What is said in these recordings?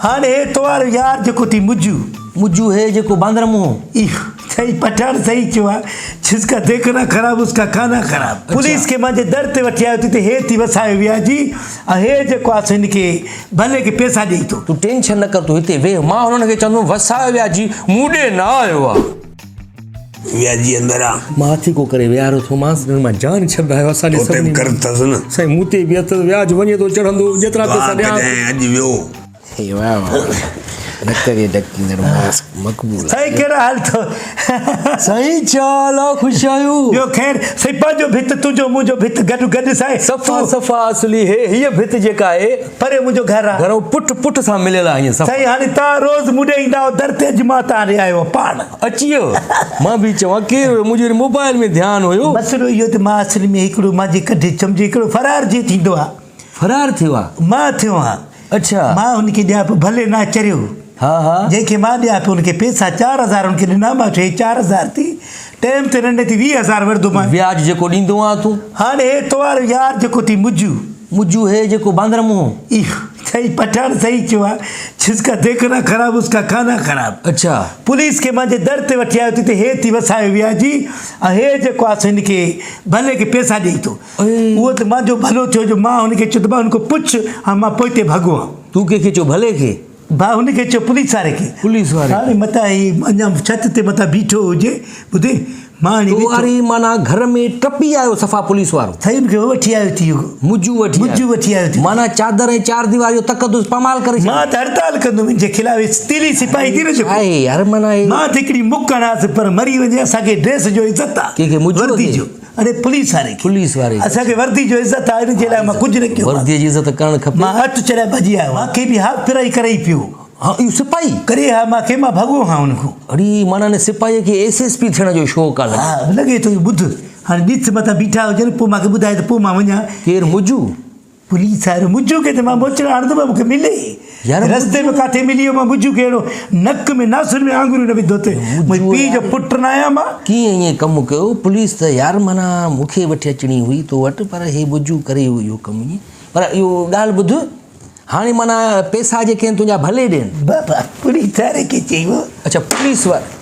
هاڻي هي تو وارو يار جيڪو ٿي مجو. مجو هي جيڪو باندر منهن. اهو صحيح پٺاڻ صحيح چيو آ جس ڪا ديکنا خراب اس ڪا کانا خراب. پوليس کي مانجي در تي وٺي آيو ٿي ته هي ٿي وسايو وياجي ۽ هي جيڪو آ سو هن کي ڀلي کي پيسا ڏئي ٿو. تون ٽينشن نه ڪر تون هتي ويهه مان هنن کي چوندم وسايو وياجي مون ڏي نه آيو آ. وياجي اندر آ. مان هٿ ڪو ڪري ويهاريو ٿومانس ڄڻ مان جان ڇڏايو اسان جي تو تي سڀني به قرض اٿس نه. سائين مون تي به اٿس وياج وڃي ٿو چڙهندو جيترا دعا پئسا ڏيان ڪجانء اڄ ويو. هي واه واه نڪ کي ڍڪيندڙ ماسڪ مقبول آهي. سائين ڪهڙا حال اٿو. سائين ڇا حال آ خوش آهيو. ٻيو خير سائين پنهنجو ڀت تنهنجو منهنجو ڀت گڏ گڏ سائين. صفا صفا اصلي هي هيء ڀت جيڪا آهي. پري منهنجو گهر آ. گهرئون پٺ پٺ سان مليل آ هيئن صفا. سائين هاڻي توهان روز مون ڏي ايندا آهيو در تي اڄ مان توهان ڏي آيو آهيان پاڻ. اچي ويو مان به چوان ڪير هيو منهنجو وري موبائل ۾ ڌيان هيو. مسئلو اهو ته مان اصل ۾ هڪڙو مانجي ڪڍ چمجي هڪڙو فرار جيئن ٿيندو آ. فرار ٿيو آ. مان ٿيو آهيان. اڇا. مان هن کي ڏيان پيو ڀلي نه چريو. ها ها. جنهن کي مان ڏيان پيو ان کي پيسا 4000 هن کي ڏنا مان چيو هي 4000 ٿي ٽيم تي نه ڏني ٿي 20000 وٺندومانء. وياج جيڪو ڏيندو آن تون. هاڻي هي تو وارو يار جيڪو ٿي مجو. مجو هي جيڪو باندر منهن. اهو صحيح پٺاڻ صحيح چيو آ جس ڪا ديکنا خراب اس ڪا کانا خراب. اڇا. پوليس کي مانجي در تي وٺي آيو ٿي ته هي ٿي وسايو وياجي ۽ هي جيڪو آ سو هن کي ڀلي کي پيسا ڏئي ٿو. اهو ته مانجو ڀلو ٿيو جو مان هن کي چيو ته ڀاء هن کان پڇ ها مان پوئتي ڀڳو هان. تون ڪنهن کي چيو ڀلي کي؟ ڀاء هن کي چيو پوليس واري کي. پوليس واري کي. هاڻي متان هي اڃا ڇت تي متان بيٺو هجي ٻڌي مان هاڻي تو ويٺو. واري معنيٰ گهر ۾ ٽپي آيو صفا پوليس وارو. سائين مون کي وٺي آيو ٿي اهو. مجو وٺي آيو. مجو وٺي آيو ٿي. معنيٰ چادر ۽ چار ديواري جو تقدس پامال ڪري ڇڏيو. مان ته هڙتال ڪندم ان جي خلاف هي تيلي سپاهي ٿي نه جيڪو. ڇا آهي يار معنيٰ هي. مان ته هڪڙي مڪ هڻانس پر مري وڃي اسان کي ڊريس جو عزت آ. ڪنهن کي مجوء وردي کي؟ جو. اڙي پوليس واري کي. پوليس واري کي. اسان کي وردي جو عزت آهي ان جي لاء مان ڪجهه نه ڪيو. وردي جي عزت ڪرڻ کپي. مان هٿ چڙهائي ڀڄي آيو. مان کي به هاف فرائي ڪرائي پيو. ها اهو سپاهي. ڪري ها مان کي مان ڀڳو هان ان کان. اڙي معنيٰ ان سپاهي کي ايس ايس پي ٿيڻ جو شوق آ لڳي. ها لڳي ٿو اهو ٻڌ هاڻي ڏس متان بيٺا هجن پوء مان کي ٻڌائي ته پوء مان وڃان. ڪير مجو؟ پوليس وارو مجو کي ته مان موچڙا هڻندو پر مونکي ملي رستي ۾ ڪاٿي ملي ويو مان مجو کي اهڙو نڪ ۾ ناسن ۾ آڱريون نه وڌو ته منهنجي پيء جو پٽ نه آهيان مان. ڪيئن ائين ڪم ڪيو پوليس ته يار معنيٰ مونکي وٺي اچڻي هئي تو وٽ پر هي مجو ڪري ويو اهو ڪم ائين پر اهو ڳالهه ٻڌ هاڻي معنيٰ پئسا جيڪي آهن تنهنجا ڀلي ڏين. بابا پوليس واري کي چيو. اڇا پوليس واري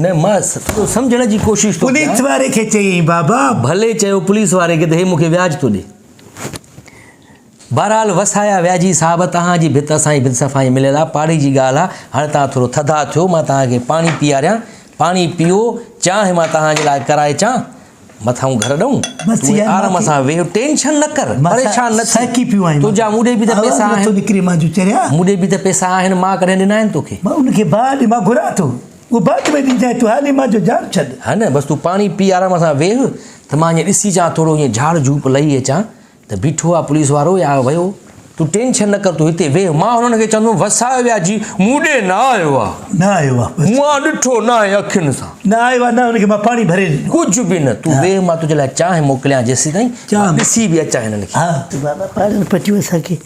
نه مان ٿورو سمجهڻ جي ڪوشش ٿو ڪيان. پوليس واري کي چيائين بابا. ڀلي چيو پوليس واري کي ته هي مون کي وياج ٿو ڏي. بهرحال وسايا وياجي صاحب توهان جي ڀت اسان جي ڀت صفا ائين مليل آ پاڙي جي ڳالهه آ هاڻي توهان ٿورو ٿڌا ٿيو مان توهان کي پاڻي پياريان پاڻي پيئو چانهه مان توهان جي لاء ڪرائي اچان مٿائون گهر ڏئون بس تون يار آرام مان سان ويهه ٽينشن نه ڪر مان پريشان نه ٿي سهڪي پيو آهيان تنهنجا مون ڏي به ته پئسا آواز نٿو آهن نڪري مان جو چريا مون ڏي به ته پئسا آهن مان ڪڏهن ڏنا آهن توکي مان ان کي باهه ڏي مان گهران ٿو اهو بعد ۾ ڏجانء تون حالي مان جو جان ڇڏ. ها نه بس تون پاڻي پي آرام سان ويهه ته مان ائين ڏسي اچان ٿورو ائين جهاڙ جهوپ لهي اچان ته بيٺو آ پوليس وارو يا ويو تون ٽينشن نه ڪر تون هتي ويهه مان هنن کي چوندم وسايو ويا جي مون ڏي نه آيو آ. نه آيو آ بس. مان ڏٺو ناهي اکين سان. نه آيو آ نه هن کي مان پاڻي ڀري ڏنو. ڪجهه به نه تون ويهه مان تنهنجي لاء چانهه موڪليان جيسيتائين مان ڏسي به اچان هنن کي. ها ته بابا پاڻي پٽيو اسان کي.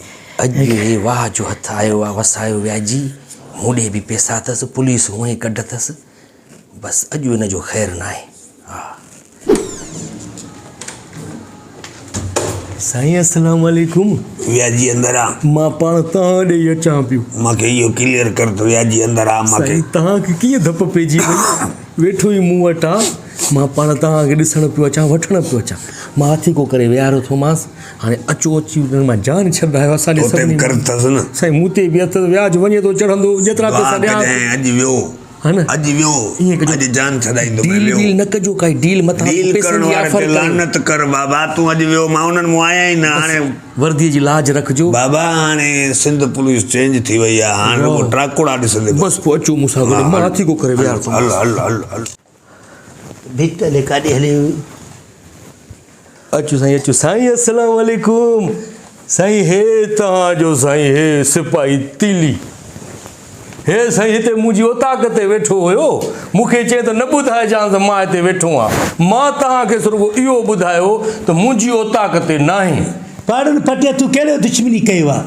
اڄ هي واهه جو هٿ آيو آ وسايو ويا جي مون ڏي به پئسا اٿس پوليس هونئن ئي ڪڍ اٿس بس اڄ هن جو خير ناهي ها. سائين السلام عليڪم. وياجي اندر آ. مان پاڻ توهان ڏي ئي اچان پيو. مان کي اهو ڪليئر ڪر ته وياجي اندر آ مان کي. سائين توهان کي ڪيئن ڌپ پئجي وئي ويٺو ئي مون وٽ آ مان پاڻ توهان کي ڏسڻ پيو اچان وٺڻ پيو اچان مان هٿي ڪو ڪري ويهاريو ٿومانس. هاڻي اچو اچي انهن مان جان ڇڏرايو اسان جي تو تي سڀني به قرض اٿس نه. سائين مون تي به اٿس وياج وڃي ٿو چڙهندو جيترا دعا پئسا ڏيان ڪجانء اڄ ويو ها نه اڄ ويو ائين ڪجو اڄ جان ڇڏائيندو ڊيل ويو ويل نه ڪجو ڪائي ڊيل متان ڊيل پئسن ڪرڻ جي واري آفر تي ڪريو لعنت ڪر بابا تون اڄ ويو مان انهن مون آيا ئي نه هاڻي وردي جي لاج رکجو. بابا هاڻي سنڌ پوليس چينج ٿي وئي آ هاڻي رڳو ٽراڪوڙا ڏسندي بس پوء اچو مون سان گڏ مان هٿي ڪو ڪري ويهاريو هل هل هل هل. ڀت الي ڪاڏي هلي ويو. اچو سائين اچو سائين السلام عليڪم سائين هي توهان جو سائين هي سپاهي تيلي هي سائين هتي منهنجي اوطاق تي ويٺو هيو مون کي چئي ته نه ٻڌائجانس ته مان هتي ويٺو آهيان مان توهان کي رڳو اهو ٻڌايو ته منهنجي اوطاق تي ناهين. پاڙن پٽيا تون ڪهڙو دشمني ڪيو آ.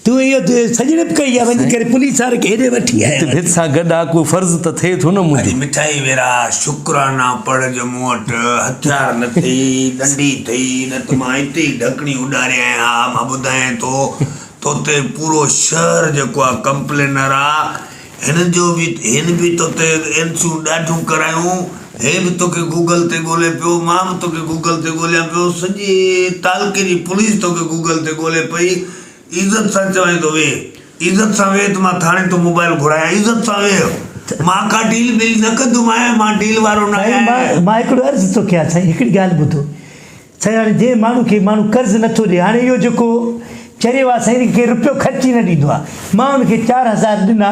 تون اهو سڄڻپ ڪئي آ وڃي ڪري پوليس واري کي هيڏي وٺي آيو هت ڀت سان گڏ آ ڪو فرض ته ٿئي ٿو نه اڄ منهنجو. مٺائي ورهاء شڪرانا پڙهه جو مون وٽ هٿيار نه ٿئي ڏنڊي ٿئي نه ته مان هتي ئي ڍڪڻي اڏاريانء ها مان ٻڌايانء ٿو. توتي پورو شهر جيڪو آ ڪمپلينر آ هن جو به هن به توتي اين سيون ڏاڍيون ڪرايون هي به توکي گوگل تي ڳولي پيو مان به توکي گوگل تي ڳوليان پيو سڄي تعلقي جي پوليس توکي گوگل تي ڳولي پئي عزت سان چوين ٿو ويهه عزت سان ويهه ته مان ٿاڻي تون موبائل گهرايان عزت سان ويهه مان ڪا ڊيل بيل نه ڪندومانء مان ڊيل وارو نه سائين آهيان. مان هڪڙو عرض ٿو ڪيان سائين هڪڙي ڳالهه ٻڌو سائين هاڻي جنهن ماڻهو کي ماڻهو قرض نٿو ڏي هاڻي اهو جيڪو چريو آهي سائين ان کي رپيو خرچي نه ڏيندو آهي مان ان کي 4000 ڏنا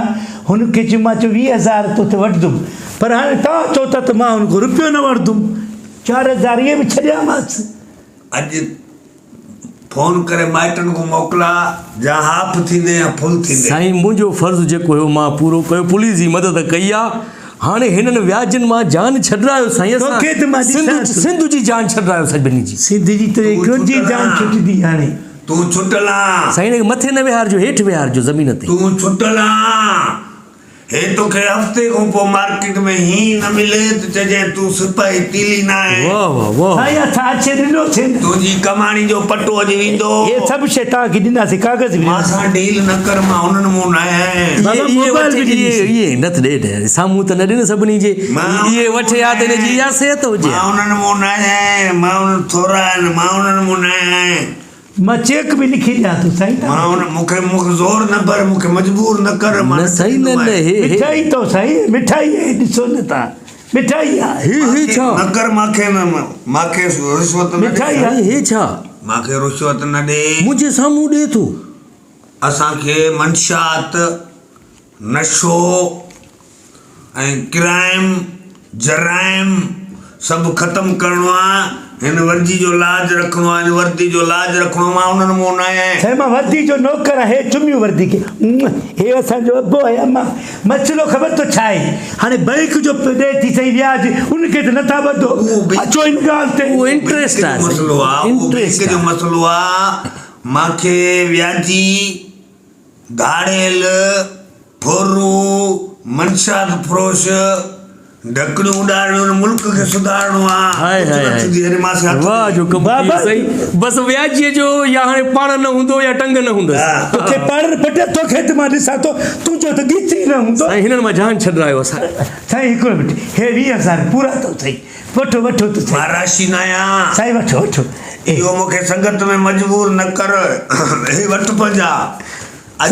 هن کي چيم مان چيو 20,000 توتي وٺندم پر هاڻي توهان چئو ٿا ته مان هن کان رپيو نه وٺندم 4000 اهي به ڇڏيامانس. اڄ فون ڪري مائٽن کان موڪلا جا هاف ٿيندي يا فل ٿيندي. سائين منهنجو فرض جيڪو هيو مان پورو ڪيو پوليس جي مدد ڪئي آ هاڻي هنن وياجين مان جان ڇڏرايو سائين اسان توکي ته مان سنڌ ڏسان ٿو. سنڌ جي جان ڇڏرايو سائين ٻنهي جي. سنڌ جي ته تون ڪنهن جي ڇٽل جان آن. ڇٽندي هاڻي. تون ڇٽل آن. سائين هن کي مٿي نه ويهارجو هيٺ ويهارجو زمين تي. تون ڇٽل آن. هي توکي هفتي کان پوء مارڪيٽ ۾ هين نه ملي ته چئجانء تون سپاهي تيلي ناهين. واه واه واه. سائين اسان اڇي ڏنوسين. تنهنجي ڪماڻي جو پٽو اڄ ويندو. هي سڀ شيء توهان کي ڏينداسين ڪاغذ به مان ڏينداسين. سان ڊيل نه ڪر مان انهن مون ناهيان. بابا اهي موبائل وٺي به ڏنيسين. اهي نه ته ڏي ڏي سامهون ته نه ڏي نه سڀني جي مان اهي انهن وٺي مون ها ته هن جي ناهيان. اها صحت هجي مان ها. انهن مون ناهيان مان انهن ٿورا آهن مان انهن مون ناهيان. مان چيڪ به لکي ڏيان ٿو سائين مان ان مون کي مون کي زور نه ڀر مون کي مجبور نه ڪر مان نه نه سائين نه ڇڏيندومانء. نه هي هي مٺائي اٿو سائين مٺائي آهي ڏسو نه تان مٺائي آهي. هي هي مانکي ڇا؟ نه ڪر مانکي نه مانکي رشوت نه ڏي. مٺائي آهي. سائين هي ڇا؟ مانکي رشوت نه ڏي. منهنجي سامهون ڏي ٿو. اسان کي منشيات، نشو ۽ ڪرائم، جرائم، سڀ ختم ڪرڻو آ، هن وردي جو لاج رکڻو آ، هن وردي جو لاج رکڻو آ، مان انهن مون ناهيان. سائين مان وردي جو نوڪر آهيان، هي چميون وردي کي، هي اسان جو ابو آهي امان، مسئلو خبر تو ڇا آهي، هاڻي بئنڪ جو ڏئي ٿي سائين وياج، ان کي ته نٿا ٻڌو، اچو ان ڳالهه تي. اهو انٽريسٽ آهي سائين، انٽريسٽ انٽريسٽ جو آهي. مسئلو آ، مان کي وياجي، ڌاڙيل، ڦورو، منشيات فروش، ڍڪڻيون اڏارڻيون آهن، ملڪ کي سڌارڻو آ، هاء ڪجهه هاء نه هاء ٿيندي هن ماسي هٿ واهه ڏي. جو ڪم ٿي ويو بابا سائين بس وياجيء جو يا هاڻي پاڻ نه هوندو يا ٽنگ نه هوندس. توکي پاڻ پٽ توکي ته مان ڏسان ٿو تنهنجو ته ڳيچ ئي نه هوندو. سائين هنن مان جان ڇڏرايو اسان. سائين هڪڙو منٽ هي 20,000 پورا اٿو سائين وٺو وٺو ته سائين. مان راشي ناهيان. سائين وٺو وٺو. اهو مون کي سنگت ۾ مجبور نه ڪر. هي وٺ پنهنجا. اڄ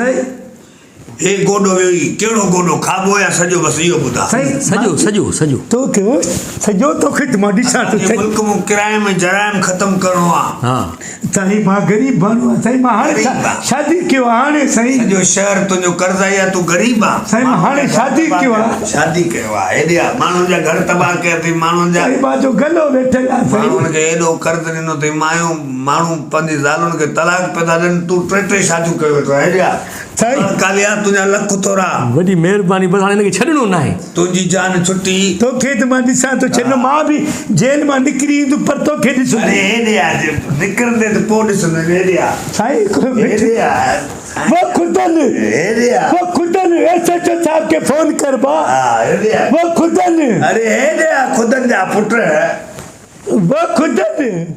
هي گوڏو ويو ئي ڪهڙو گوڏو کاٻو يا سڄو بس اهو ٻڌاء. سڄو سڄو سڄو. توکي هو سڄو توکي ته مان ڏسان ٿو. اسان جي ملڪ مون ڪرائم ۽ جرائم ختم ڪرڻو آ. ها. سائين مان غريب ماڻهو آهيان سائين مان هاڻي شادي ڪيو آ هاڻي سائين. سڄو شهر تنهنجو قرضائي آ تون غريب آ. سائين مان هاڻي شادي ڪيو آ. شادي ڪيو آ هيڏي آ ماڻهن جا گهر تباهه ڪيا اٿئي ماڻهن جا. سائين مان جو گلو ويٺل آ سائين. ماڻهن کي ايڏو قرض ڏنو اٿئي مايون ماڻهو پنهنجي زالن کي طلاق پيا ٿا ڏين تون ٽي ٽي شاديون ڪيو ويٺو آهين هيڏي آ. سائين. ڪاليا تنهنجا لک ٿورا. وڏي مهرباني بس هاڻي هن کي ڇڏڻو ناهي. تنهنجي جان ڇٽي. توکي ته مان ڏسان ٿو ڇڏڻو مان به جيل مان نڪري ايندم پر توکي ڏسندس. اري هيڏي آ نڪرندي ته پوء ڏسندين هيڏي آ. سائين هڪڙو منٽ. هيڏي آ. وہ خدن هيڏي آ. وہ خدن ايس ايچ او صاحب کي فون ڪر با. ها هيڏي آ. وہ خدن. اري هيڏي آ خدن جا پٽ. وہ خدن.